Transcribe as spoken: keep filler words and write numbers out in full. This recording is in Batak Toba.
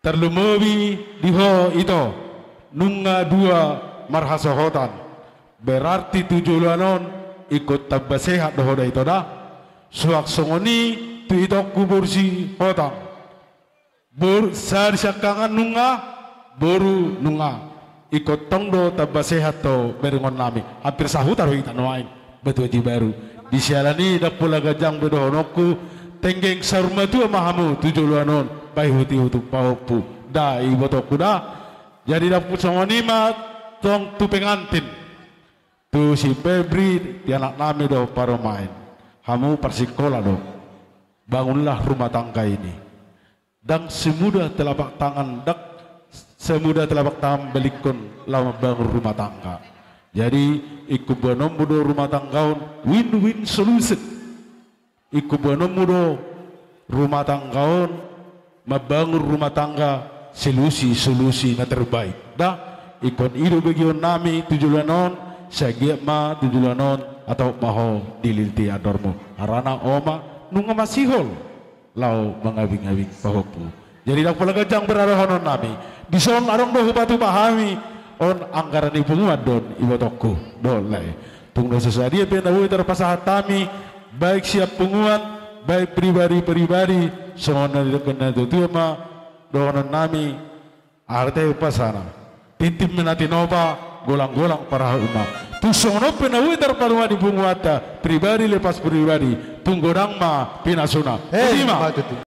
Tarlumobi di ho ito, nunga dua marhasohotan. Berarti tu joloan on ingkon tamba sehat do ho da ito da. Suang songon i tu itongku boru Sihotang. Boru, sada siangkangan nunga, boru nunga. Ingkon tong do tamba sehat tu berengonnami. Hampir sahuta do hita nuaeng, Batu Aji Baru. Di siala ni i ndang pola ganjang be dohononku, tenggeng saur matua ma hamu tu joloan on, bahen ihut-ihut pahompu. Da, ibotongku da. Jadi ndang pola songon i ma tong tu pengantin. Tu si Febri, di anaknami dohot parumaen. Hamu parsikola do. Bangunlah rumah tangga ini. Ndang semudah telapak tangan, ndang semudah telapak tangan balikkon laho mambangun rumah tangga. Jadi, ingkon boanonmu do rumah tangga on win-win solution. Ingkon boanonmu do rumah tangga on, mambangun rumah tangga, solusi-solusi na terbaik. Da, ingkon i do begeonnami tu joloan on, sai anggiat ma tu joloan on, hatop ma ho dililiti andormu. Harana oma, nunga masihol laho mangabing-abing pahompu. Jadi ndang pola ganjang be dohononnami. Dison adong do hupatupa hami, on anggaran ni punguan do on ibotongku, dohot lae. Tung na so sadia pe na boi tarpasahat hami, baik sian punguan, baik pribadi-pribadi, songon na nidok ni natuatua ma, dohononnami, arte upasana. Tintin ma na tinopa, golang-golang parahutna. Tung songon on pe na boi tarpanuhani punguanta, pribadi lepas pribadi, tung godang ma pinasuna. Hei, boti ma. Matutu.